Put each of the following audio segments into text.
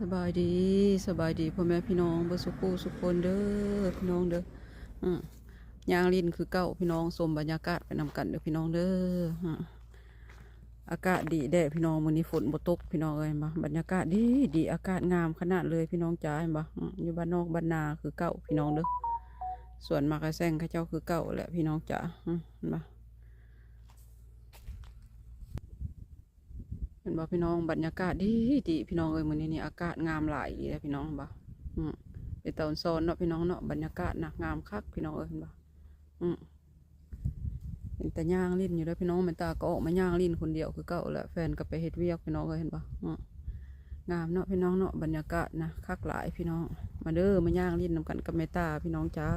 ສະບາຍດີ ສະບາຍດີພໍ່ແມ່ພີ່ນ້ອງເບິດສູ່ຜູ້ສູ່ຄົນເດີ ພີ່ນ້ອງເດີ. ອື ຍ່າງຫຼິ້ນຄືເກົ່າພີ່ນ້ອງ ຊົມບັນຍາກາດໄປນຳກັນເດີພີ່ນ້ອງເດີ. ອາ ອາກາດດີແດ່ພີ່ນ້ອງ ມື້ນີ້ຝົນບໍ່ຕົກພີ່ນ້ອງເອີຍ. ເຫັນບໍ່ ບັນຍາກາດດີໆ ອາກາດງາມຂະໜາດເລີຍພີ່ນ້ອງຈ໋າ. ເຫັນບໍ່ ອື ຢູ່ບ້ານນອກບ້ານນາຄືເກົ່າພີ່ນ້ອງເດີ. ສວນໝາກກະແຊງເຂົາເຈົ້າຄືເກົ່າແຫຼະພີ່ນ້ອງຈ໋າ. ອື ເຫັນບໍ່ ເຫັນບໍ່ພີ່ນ້ອງ ບັນຍາກາດດີໆ ພີ່ນ້ອງເອີຍ. ມື້ນີ້ນີ້ອາກາດງາມຫຼາຍອີ່ຫຼີເດ້ພີ່ນ້ອງ ເຫັນບໍ່. ອື ເປັນຕາອອນຊອນເນາະພີ່ນ້ອງເນາະ ບັນຍາກາດນະ ງາມຄັກພີ່ນ້ອງເອີຍ ເຫັນບໍ່. ອື ເປັນຕາຍ່າງຫຼິ້ນຢູ່ເດີພີ່ນ້ອງ. ແມ່ນຕາກໍອອກມາຍ່າງຫຼິ້ນຄົນດຽວຄືເກົ່າແຫຼະ ແຟນກໍໄປເຮັດວຽກພີ່ນ້ອງເອີຍ ເຫັນບໍ່. ອື ງາມເນາະພີ່ນ້ອງເນາະ ບັນຍາກາດນະ ຄັກຫຼາຍພີ່ນ້ອງ. ມາເດີ ມາຍ່າງຫຼິ້ນນຳກັນກັບແມ່ຕາພີ່ນ້ອງຈ໋າ.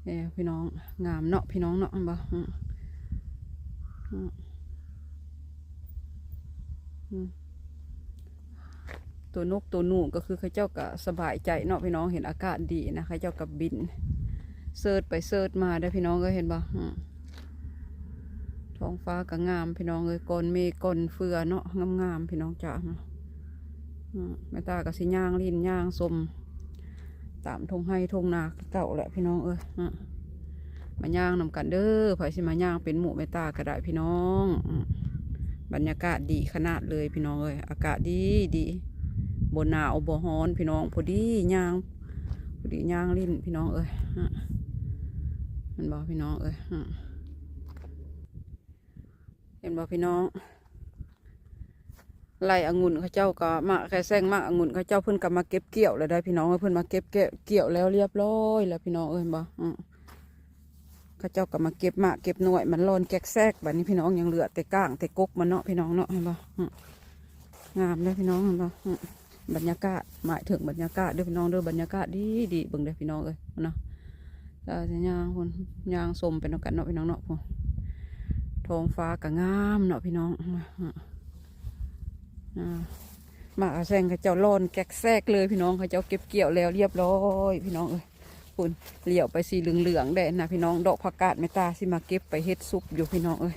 ເອີ ພີ່ນ້ອງ ງາມເນາະພີ່ນ້ອງເນາະ ເຫັນບໍ່. ອື ອື ອື ໂຕນົກໂຕໜູກໍຄືເຂົາເຈົ້າກໍສະບາຍໃຈເນາະພີ່ນ້ອງ ເຫັນອາກາດດີນະ ເຂົາເຈົ້າກໍບິນເສີດໄປເສີດມາເດີພີ່ນ້ອງເອີຍ ເຫັນບໍ່. ອື ທ້ອງຟ້າກໍງາມພີ່ນ້ອງເອີຍ ກ້ອນເມກກ້ອນເຟືອເນາະ ງາມໆ ພີ່ນ້ອງຈ໋າ. ອື ແມ່ຕາກໍຊິຍ່າງຫຼິ້ນຍ່າງຊົມຕາມທົ່ງໄຮ່ທົ່ງນາຄືເກົ່າແຫຼະພີ່ນ້ອງເອີຍ. ອື ມາຍ່າງນຳກັນເດີ ໃຜຊິມາຍ່າງເປັນໝູ່ແມ່ຕາກໍໄດ້ພີ່ນ້ອງ. ອື ບັນຍາກາດດີຂະໜາດເລີຍພີ່ນ້ອງເອີຍ ອາກາດດີໆ ບໍ່ໜາວບໍ່ຮ້ອນພີ່ນ້ອງ ພໍດີຍ່າງ ພໍດີຍ່າງຫຼິ້ນພີ່ນ້ອງເອີຍ. ອື ເຫັນບໍ່ພີ່ນ້ອງເອີຍ. ອື ເຫັນບໍ່ພີ່ນ້ອງ ໄລ່ອະງຸ່ນເຂົາເຈົ້າກໍ ໝາກກະແຊງ ໝາກອະງຸ່ນເຂົາເຈົ້າ ເພິ່ນກໍມາເກັບກ່ຽວແລ້ວໄດ໋ພີ່ນ້ອງເອີຍ. ເພິ່ນມາເກັບກ່ຽວແລ້ວລຽບຮ້ອຍແລ້ວພີ່ນ້ອງເອີຍ ເຫັນບໍ່. ອື ເຂົາເຈົ້າກໍມາເກັບໝາກເກັບໜ່ວຍ ມັນຫຼອນແກກແຊກ ບັດນີ້ພີ່ນ້ອງ ຍັງເຫຼືອແຕ່ກ້າງແຕ່ກົກມັນເນາະພີ່ນ້ອງເນາະ ເຫັນບໍ່. ອື ງາມເດີພີ່ນ້ອງ ເຫັນບໍ່. ອື ບັນຍາກາດ ໝາຍເຖິງບັນຍາກາດເດີພີ່ນ້ອງເດີ ບັນຍາກາດດີໆ ເບິ່ງເດີພີ່ນ້ອງເອີຍ ເນາະ. ກໍຊິຍ່າງພຸ້ນ ຍ່າງຊົມໄປນຳກັນເນາະພີ່ນ້ອງເນາະ. ພຸ້ນ ທ້ອງຟ້າກໍງາມເນາະພີ່ນ້ອງ. ອາ ໝາກກະແຊງເຂົາເຈົ້າຫຼອນແກກແຊກເລີຍພີ່ນ້ອງ ເຂົາເຈົ້າເກັບກ່ຽວແລ້ວລຽບຮ້ອຍພີ່ນ້ອງເອີຍ. ພຸ້ນ ຫຼຽວໄປສີເຫຼືອງໆແດ່ນະພີ່ນ້ອງ ດອກຜັກກາດແມ່ຕາຊິມາເກັບໄປເຮັດຊຸບຢູ່ພີ່ນ້ອງເອີຍ.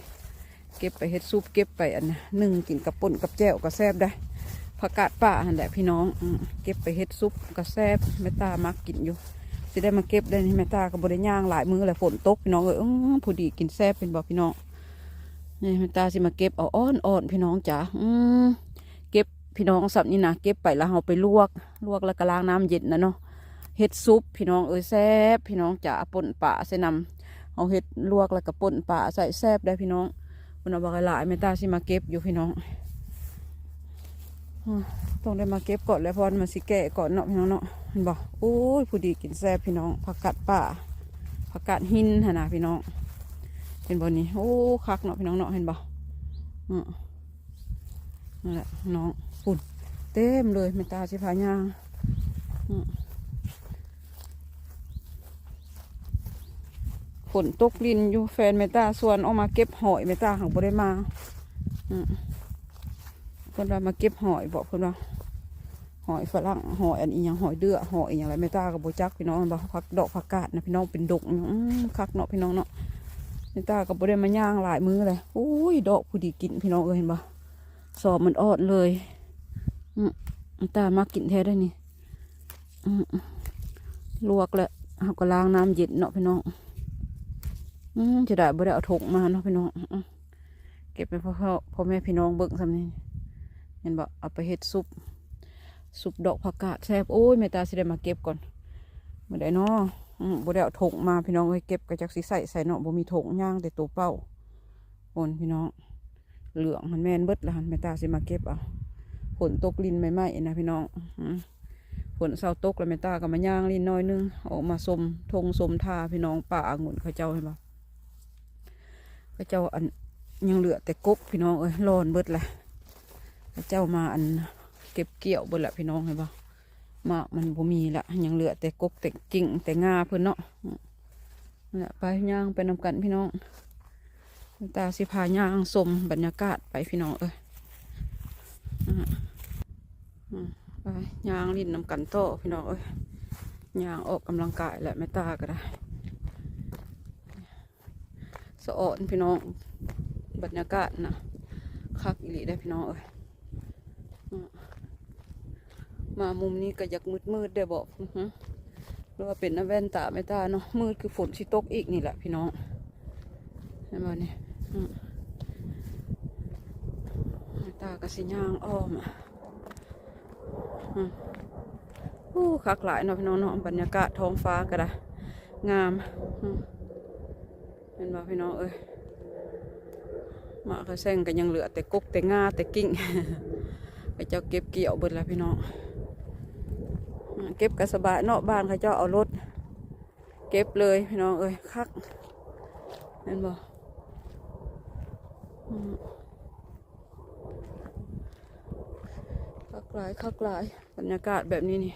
ເກັບໄປເຮັດຊຸບ ເກັບໄປອັນໜຶ້ງກິນກັບປົ່ນກັບແຈ່ວກໍແຊບໄດ໋ ຜັກກາດປ່າຫັ້ນແຫຼະພີ່ນ້ອງ. ອື ເກັບໄປເຮັດຊຸບກໍແຊບ ແມ່ຕາມັກກິນຢູ່. ຊິໄດ້ມາເກັບໄດ້ນີ້ ແມ່ຕາກໍບໍ່ໄດ້ຍ່າງຫຼາຍມື້ແລ້ວ ຝົນຕົກພີ່ນ້ອງເອີຍ. ອື ພໍດີກິນແຊບ ເຫັນບໍ່ພີ່ນ້ອງ. ນີ້ແມ່ຕາຊິມາເກັບເອົາອ່ອນໆ ພີ່ນ້ອງຈ໋າ. ອື ເກັບພີ່ນ້ອງ ສ່ຳນີ້ນະ ເກັບໄປແລ້ວເຮົາໄປລວກ ລວກແລ້ວກໍລ້າງນ້ຳເຢັນນະເນາະ ເຮັດຊຸບພີ່ນ້ອງເອີຍ ແຊບພີ່ນ້ອງຈ໋າ. ປົ່ນປາໃສ່ນຳ ເຮົາເຮັດລວກແລ້ວກໍປົ່ນປາໃສ່ ແຊບໄດ໋ພີ່ນ້ອງ. ເພິ່ນເອົາບັກຫຼາຍໆ ແມ່ຕາຊິມາເກັບຢູ່ພີ່ນ້ອງ. ອື ຕ້ອງໄດ້ມາເກັບກ່ອນແຫຼະ ເພາະວ່າມັນຊິແກ່ກ່ອນເນາະພີ່ນ້ອງເນາະ. ເຫັນບໍ່ ໂອ້ຍ ພໍດີກິນແຊບພີ່ນ້ອງ ຜັກກາດປ່າ ຜັກກາດຫີນຫັ້ນນະພີ່ນ້ອງ. ເຫັນບໍ່ນີ້ ໂອ້ ຄັກເນາະພີ່ນ້ອງເນາະ ເຫັນບໍ່. ອື ນັ້ນແຫຼະນ້ອງ ພຸ້ນ ເຕັມເລີຍ ແມ່ຕາຊິພາຍ່າງ. ອື ຝົນຕົກລິນຢູ່ ແຟນແມ່ຕາຊວນອອກມາເກັບຫອຍ ແມ່ຕາຫາກບໍ່ໄດ້ມາ. ອື ເພິ່ນວ່າມາເກັບຫອຍ ບອກເພິ່ນວ່າ ຫອຍຝຣັ່ງ ຫອຍອັນອີ່ຫຍັງ ຫອຍເດື່ອ ຫອຍອີ່ຫຍັງແຫຼະ ແມ່ຕາກໍບໍ່ຈັກພີ່ນ້ອງ. ເຫັນບໍ່ ຜັກ ດອກຜັກກາດນະພີ່ນ້ອງ ເປັນດົກຢູ່. ອື ຄັກເນາະພີ່ນ້ອງເນາະ. ແມ່ຕາກໍບໍ່ໄດ້ມາຍ່າງຫຼາຍມື້ແລ້ວ. ໂອ້ຍ ດອກພໍດີກິນພີ່ນ້ອງເອີຍ ເຫັນບໍ່ ສອບມັນອອດເລີຍ. ອື ແມ່ຕາມັກກິນແທ້ເດ້ນີ້. ອື ລວກແລ້ວເຮົາກໍລ້າງນ້ຳເຢັນເນາະພີ່ນ້ອງ. ອື ເສຍດາຍບໍ່ໄດ້ເອົາຖົງມາເນາະພີ່ນ້ອງ. ອື ເກັບໃຫ້ພໍ່ ພໍ່ແມ່ພີ່ນ້ອງເບິ່ງສ່ຳນີ້ ເຫັນບໍ່ ເອົາໄປເຮັດຊຸບ ຊຸບດອກຜັກກາດແຊບ. ໂອ້ຍ ແມ່ຕາຊິໄດ້ມາເກັບກ່ອນ ມື້ໃດເນາະ. ອື ບໍ່ໄດ້ເອົາຖົງມາພີ່ນ້ອງເອີຍ ເກັບກໍຈັກຊິໃສ່ໃສເນາະ ບໍ່ມີຖົງ ຍ່າງແຕ່ໂຕເປົ່າ. ໂອ້ຍ ພີ່ນ້ອງ ເຫຼືອງຫັ້ນແມ່ນເບິດລະຫັ້ນ ແມ່ຕາຊິມາເກັບເອົາ. ຝົນຕົກລິນໃໝ່ໆນະພີ່ນ້ອງ. ອື ຝົນເຊົາຕົກແລ້ວ ແມ່ຕາກໍມາຍ່າງລິນໜ້ອຍໜຶ່ງ ອອກມາຊົມທົ່ງຊົມທ່າພີ່ນ້ອງ. ປ່າອະງຸ່ນເຂົາເຈົ້າ ເຫັນບໍ່ ເຂົາເຈົ້າອັນ ຍັງເຫຼືອແຕ່ກົກພີ່ນ້ອງເອີຍ ຫຼອນເບິດລະ. ເຂົາເຈົ້າມາອັນ ເກັບກ່ຽວເບິດລະພີ່ນ້ອງ ເຫັນບໍ່. ໝາກມັນບໍ່ມີລະ ຍັງເຫຼືອແຕ່ກົກແຕ່ກິ່ງແຕ່ງ່າເພິ່ນເນາະ. ອື ນັ້ນແຫຼະ ໄປ ຍ່າງໄປນຳກັນພີ່ນ້ອງ. ຕາຊິພາຍ່າງຊົມບັນຍາກາດໄປພີ່ນ້ອງເອີຍ. ອື ອື ໄປ ຍ່າງຫຼິ້ນນຳກັນຕໍ່ພີ່ນ້ອງເອີຍ. ຍ່າງອອກກຳລັງກາຍແຫຼະ ແມ່ຕາກໍໄດ້. ສະອອນພີ່ນ້ອງ ບັນຍາກາດນະ ຄັກອີ່ຫຼີເດ້ພີ່ນ້ອງເອີຍ. ອືມ ມາມຸມນີ້ກໍຢາກມືດໆ ແດ່ບໍ ອືຮຶ ຫຼືວ່າເປັນນຳແວ່ນຕາແມ່ຕາເນາະ ມືດຄືຝົນຊິຕົກອີກນີ້ແຫຼະພີ່ນ້ອງ ເຫັນບໍ່ນີ້ ອືມ ແມ່ຕາກໍຊິຍ່າງອ້ອມ ອືມ ໂອ້ ຄັກຫຼາຍເນາະພີ່ນ້ອງເນາະ ບັນຍາກາດທ້ອງຟ້າກໍໄດ້ງາມ ອືມ ເຫັນບໍ່ພີ່ນ້ອງເອີຍ ໝາກຂະແຊງກໍຍັງເຫຼືອແຕ່ກົກແຕ່ງາແຕ່ກິ່ງ ເຂົາເຈົ້າເກັບກ່ຽວເບິດແລ້ວພີ່ນ້ອງ ອືມ ເກັບກໍສະບາຍເນາະ ບ້ານເຂົາເຈົ້າເອົາລົດເກັບເລີຍພີ່ນ້ອງເອີຍ ຄັກ ເຫັນບໍ່ ອືມ ຄັກຫຼາຍ ຄັກຫຼາຍ ບັນຍາກາດແບບນີ້ນີ້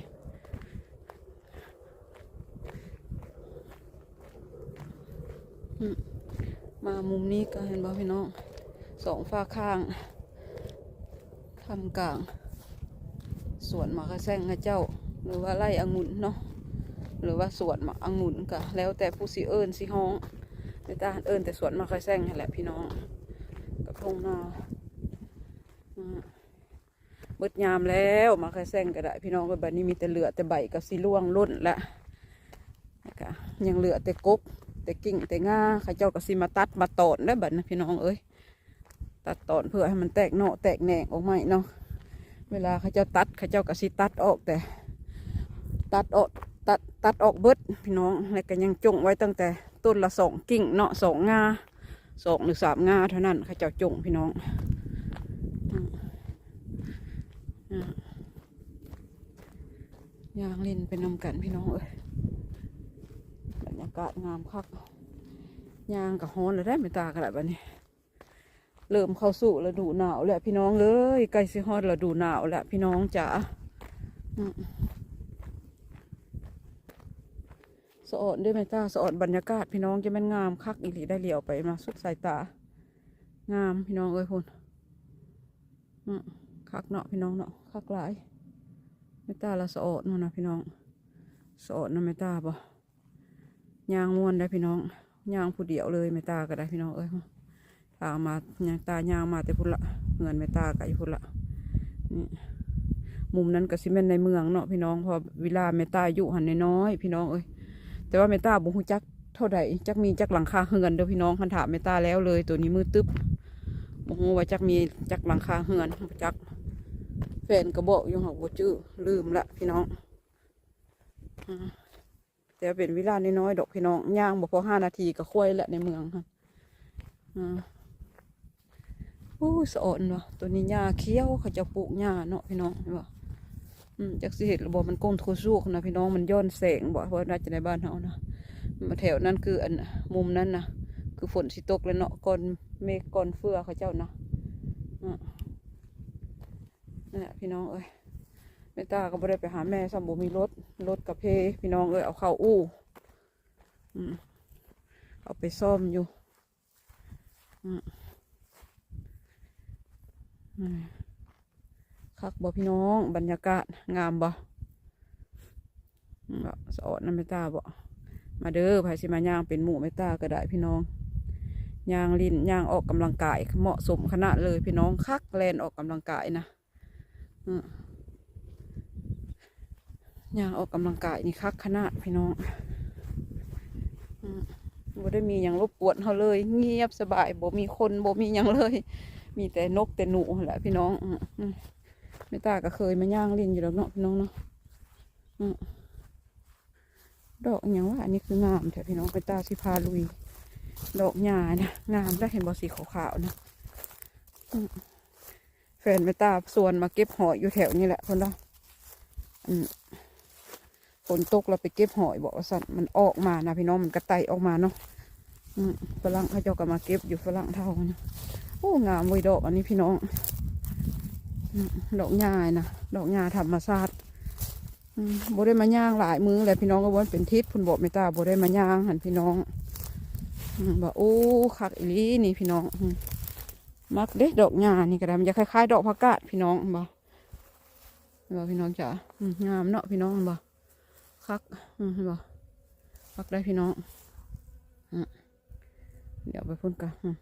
ອືມ ມາມຸມນີ້ກໍເຫັນບໍ່ພີ່ນ້ອງ ສອງຟາກຂ້າງ ທ່າມກາງ ສວນໝາກຂະແຊງເຂົາເຈົ້າ ຫຼືວ່າໄຮ່ອະງຸ່ນເນາະ ຫຼືວ່າສວນໝາກອະງຸ່ນ ກໍແລ້ວແຕ່ຜູ້ຊິເອີ້ນຊິຮ້ອງ ແຕ່ຕາເອີ້ນແຕ່ສວນໝາກຂະແຊງຫັ້ນແຫຼະພີ່ນ້ອງ ກັບທົ່ງນາ ອືມ ເບິດຍາມແລ້ວ ໝາກຂະແຊງກໍໄດ້ພີ່ນ້ອງເອີຍ ບັດນີ້ມີແຕ່ເຫຼືອແຕ່ໃບກໍຊິລ່ວງຫຼົ່ນລະ ແລ້ວກໍຍັງເຫຼືອແຕ່ກົກແຕ່ກິ່ງແຕ່ງາ ເຂົາເຈົ້າກໍຊິມາຕັດມາຕອນແລ້ວບັດນີ້ພີ່ນ້ອງເອີຍ ຕັດຕອນເພື່ອໃຫ້ມັນແຕກໜໍ່ແຕກແໜງອອກໃໝ່ເນາະ ເວລາເຂົາເຈົ້າຕັດ ເຂົາເຈົ້າກໍຊິຕັດອອກແຕ່ ຕັດອອກ ຕັດ ຕັດອອກເບິດພີ່ນ້ອງ ແລ້ວກໍຍັງຈົ່ງໄວ້ຕັ້ງແຕ່ຕົ້ນລະສອງກິ່ງເນາະ ສອງງາ ສອງຫຼືສາມງາເທົ່ານັ້ນ ເຂົາເຈົ້າຈົ່ງພີ່ນ້ອງ ອືມ ອືມ ຍ່າງຫຼິ້ນໄປນຳກັນພີ່ນ້ອງເອີຍ ບັນຍາກາດງາມຄັກ ຍ່າງກໍຮ້ອນແລ້ວເດ້ ແມ່ຕາກໍໄດ້ບັດນີ້ ເລີ່ມເຂົ້າສູ່ລະດູໜາວແລ້ວພີ່ນ້ອງເອີຍ ໃກ້ຊິຮອດລະດູໜາວແລ້ວພີ່ນ້ອງຈ໋າ ອືມ ສະອອນເດ້ແມ່ຕາ ສະອອນບັນຍາກາດພີ່ນ້ອງ ຈະແມ່ນງາມຄັກອີ່ຫຼີ ໄດ້ຫຼຽວໄປມາສຸດສາຍຕາ ງາມພີ່ນ້ອງເອີຍພຸ້ນ ອືມ ຄັກເນາະພີ່ນ້ອງເນາະ ຄັກຫຼາຍ ແມ່ຕາລະສະອອນພຸ້ນນະພີ່ນ້ອງ ສະອອນນຳແມ່ຕາບໍ ຍ່າງມ່ວນໄດ໋ພີ່ນ້ອງ ຍ່າງຜູ້ດຽວເລີຍ ແມ່ຕາກໍໄດ້ພີ່ນ້ອງເອີຍ ທາງມາ ຍ່າງ ຕາຍ່າງມາແຕ່ພຸ້ນລະ ເຮືອນແມ່ຕາກໍຢູ່ພຸ້ນລະ ນີ້ ມຸມນັ້ນກໍຊິແມ່ນໃນເມືອງເນາະພີ່ນ້ອງ ເພາະວ່າວິລາແມ່ຕາຢູ່ຫັ້ນນ້ອຍໆ ພີ່ນ້ອງເອີຍ ແຕ່ວ່າແມ່ຕາບໍ່ຮູ້ຈັກເທົ່າໃດ ຈັກມີຈັກຫຼັງຄາເຮືອນເດີພີ່ນ້ອງ ຄັນຖາມແມ່ຕາແລ້ວເລີຍ ໂຕນີ້ມືດຕຶບ ບໍ່ຮູ້ວ່າຈັກມີຈັກຫຼັງຄາເຮືອນ ບໍ່ຈັກ ແຟນກໍບອກຢູ່ ຫາກບໍ່ຈື່ ລືມລະພີ່ນ້ອງ ອືມ ແຕ່ເປັນວິລານ້ອຍໆດອກພີ່ນ້ອງ ຍ່າງບໍ່ພໍຫ້ານາທີກໍຄວາຍແລ້ວໃນເມືອງຫັ້ນ ອືມ ໂອ້ຍ ສະອອນເນາະ ໂຕນີ້ຫຍ້າຂຽວ ເຂົາເຈົ້າປູກຫຍ້າເນາະພີ່ນ້ອງ ເຫັນບໍ່ ອືມ ຈັກຊິເຮັດຫຼືບໍ່ ມັນກົງໂທສູກນະພີ່ນ້ອງ ມັນຍ້ອນແສງບໍ ເວົ້າວ່າຈະໃນບ້ານເຮົານະ ແຖວນັ້ນຄືອັນ ມຸມນັ້ນນະ ຄືຝົນຊິຕົກແລ້ວເນາະ ກ້ອນເມກກ້ອນເຟືອເຂົາເຈົ້ານະ ອືມ ນັ້ນແຫຼະພີ່ນ້ອງເອີຍ ແມ່ຕາກໍບໍ່ໄດ້ໄປຫາແມ່ຊ້ຳ ບໍ່ມີລົດ ລົດກະເພພີ່ນ້ອງເອີຍ ເອົາເຂົ້າອູ່ ອືມ ເອົາໄປສ້ອມຢູ່ ອືມ ອືມ ຄັກບໍ່ພີ່ນ້ອງ ບັນຍາກາດງາມບໍ່? ອືມ ສະອອນນຳແມ່ຕາບໍ່? ມາເດີ ໃຜຊິມາຍ່າງເປັນໝູ່ແມ່ຕາກໍໄດ້ພີ່ນ້ອງ ຍ່າງຫຼິ້ນ ຍ່າງອອກກຳລັງກາຍ ເໝາະສົມຂະໜາດເລີຍພີ່ນ້ອງ ຄັກ ແລ່ນອອກກຳລັງກາຍນະ ອືມ ຍ່າງອອກກຳລັງກາຍນີ້ຄັກຂະໜາດພີ່ນ້ອງ ອືມ ບໍ່ໄດ້ມີຫຍັງລົບກວນເຮົາເລີຍ ງຽບສະບາຍ ບໍ່ມີຄົນ ບໍ່ມີຫຍັງເລີຍ ມີແຕ່ນົກແຕ່ໜູຫັ້ນແຫຼະພີ່ນ້ອງ ອືມ ອືມ ແມ່ຕາກໍເຄີຍມາຍ່າງຫຼິ້ນຢູ່ດອກເນາະພີ່ນ້ອງເນາະ ອືມ ດອກອີ່ຫຍັງວະ ອັນນີ້ຄືງາມແທ້ພີ່ນ້ອງ ແມ່ຕາຊິພາລຸຍ ດອກຫຍ້ານະ ງາມເດ້ ເຫັນບໍ່ ສີຂາວໆນະ ອືມ ແຟນແມ່ຕາຊວນມາເກັບຫອຍຢູ່ແຖວນີ້ແຫຼະ ເພິ່ນວ່າ ອັນ ຝົນຕົກແລ້ວໄປເກັບຫອຍບໍວ່າຊັ້ນ ມັນອອກມານະພີ່ນ້ອງ ມັນກະໄຕ່ອອກມາເນາະ ອືມ ຝຣັ່ງເຂົາເຈົ້າກໍມາເກັບຢູ່ ຝຣັ່ງເຖົ້ານະ ໂອ້ ງາມເວີຍ ດອກອັນນີ້ພີ່ນ້ອງ ອືມ ດອກຫຍ້ານະ ດອກຫຍ້າທຳມະຊາດ ອືມ ບໍ່ໄດ້ມາຍ່າງຫຼາຍມື້ແລ້ວພີ່ນ້ອງເອີຍ ມັນເປັນທິດພຸ້ນບໍ ແມ່ຕາບໍ່ໄດ້ມາຍ່າງຫັ້ນພີ່ນ້ອງ ອືມ ວ່າ ໂອ້ ຄັກອີ່ຫຼີນີ້ພີ່ນ້ອງ ອືມ ມັກເດ້ ດອກຫຍ້ານີ້ກໍໄດ້ ມັນຈະຄ້າຍໆດອກຜັກກາດພີ່ນ້ອງ ເຫັນບໍ່? ເຫັນບໍ່ພີ່ນ້ອງຈ໋າ ອືມ ງາມເນາະພີ່ນ້ອງ ເຫັນບໍ່? ຄັກ ອືມ ເຫັນບໍ່? ຄັກໄດ໋ພີ່ນ້ອງ ອືມ ດຽວໄປພຸ້ນກະ ອືມ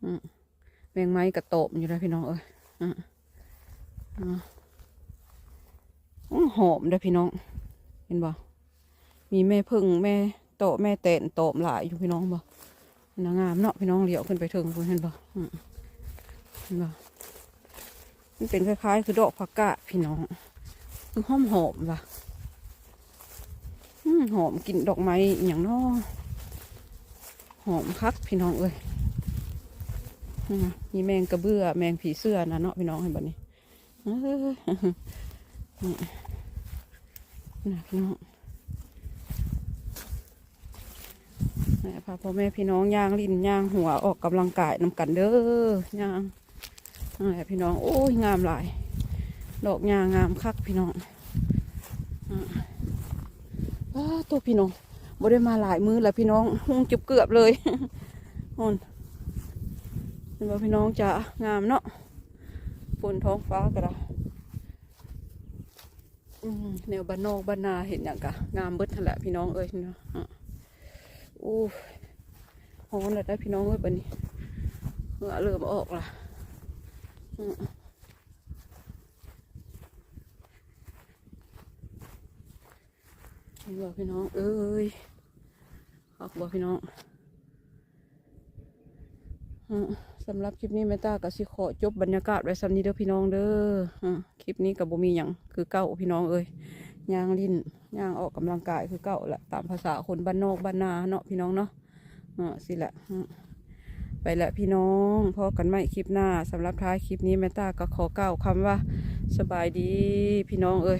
ອືມ ແມງໄມ້ກະຕອມຢູ່ໄດ໋ພີ່ນ້ອງເອີຍ ອືມ ອືມ ຫອມເດ້ພີ່ນ້ອງ ເຫັນບໍ່? ມີແມ່ເຜິ້ງ ແມ່ເຕາະ ແມ່ແຕນຕອມຫຼາຍຢູ່ພີ່ນ້ອງ ເຫັນບໍ່? ນະ ງາມເນາະພີ່ນ້ອງ ຫຼຽວຂຶ້ນໄປເທິງພຸ້ນ ເຫັນບໍ່? ອືມ ເຫັນບໍ່? ມັນເປັນຄ້າຍໆຄືດອກຜັກກາດພີ່ນ້ອງ ຄືຫອມໆວ່າ ອືມ ຫອມ ກິ່ນດອກໄມ້ອີ່ຫຍັງເນາະ ຫອມຄັກພີ່ນ້ອງເອີຍ. ນີ້ນະ ມີແມງກະເບື້ອ ແມງຜີເສືອນະເນາະພີ່ນ້ອງ ເຫັນບໍ່ນີ້? ເອີ ນີ້ນະພີ່ນ້ອງ ແມ່ ພາພໍ່ແມ່ພີ່ນ້ອງຍ່າງຫຼິ້ນຍ່າງຫົວ ອອກກຳລັງກາຍນຳກັນເດີ ຍ່າງ ນັ້ນແຫຼະພີ່ນ້ອງ ໂອ້ຍ ງາມຫຼາຍ ດອກຫຍ້າງາມຄັກພີ່ນ້ອງ. ອາ ປາດໂທ້ ພີ່ນ້ອງ ບໍ່ໄດ້ມາຫຼາຍມື້ແລ້ວພີ່ນ້ອງ ຮຸ່ງເກືອບເລີຍ ໂອ້ນ ເຫັນບໍ່ພີ່ນ້ອງ? ຈະງາມເນາະ ຝົນ ທ້ອງຟ້າກໍໄດ້ ອືມ ແນວບ້ານນອກບ້ານນາເຮັດຫຍັງກະງາມເບິດຫັ້ນແຫຼະພີ່ນ້ອງເອີຍເນາະ. ອາ ໂອ້ຍ ຮ້ອນແລ້ວໄດ໋ພີ່ນ້ອງເອີຍ ບາດນີ້ເຫື່ອເລີ່ມອອກລະ ອືມ ເຫັນບໍ່ພີ່ນ້ອງເອີຍ? ຄັກບໍ່ພີ່ນ້ອງ? ເອີ ສຳລັບຄລິບນີ້ແມ່ຕາກໍຊິຂໍຈົບບັນຍາກາດໄວ້ສ່ຳນີ້ເດີພີ່ນ້ອງເດີ. ເອີ ຄລິບນີ້ກໍບໍ່ມີຫຍັງຄືເກົ່າພີ່ນ້ອງເອີຍ ຍ່າງຫຼິ້ນ ຍ່າງອອກກຳລັງກາຍຄືເກົ່າແຫຼະ ຕາມພາສາຄົນບ້ານນອກບ້ານນາເນາະພີ່ນ້ອງເນາະ. ເອີ ຊີ້ແຫຼະ ເອີ ໄປແຫຼະພີ່ນ້ອງ ພໍ້ກັນໃໝ່ຄລິບໜ້າ. ສຳລັບທ້າຍຄລິບນີ້ແມ່ຕາກໍຂໍກ່າວຄຳວ່າ ສະບາຍດີພີ່ນ້ອງເອີຍ.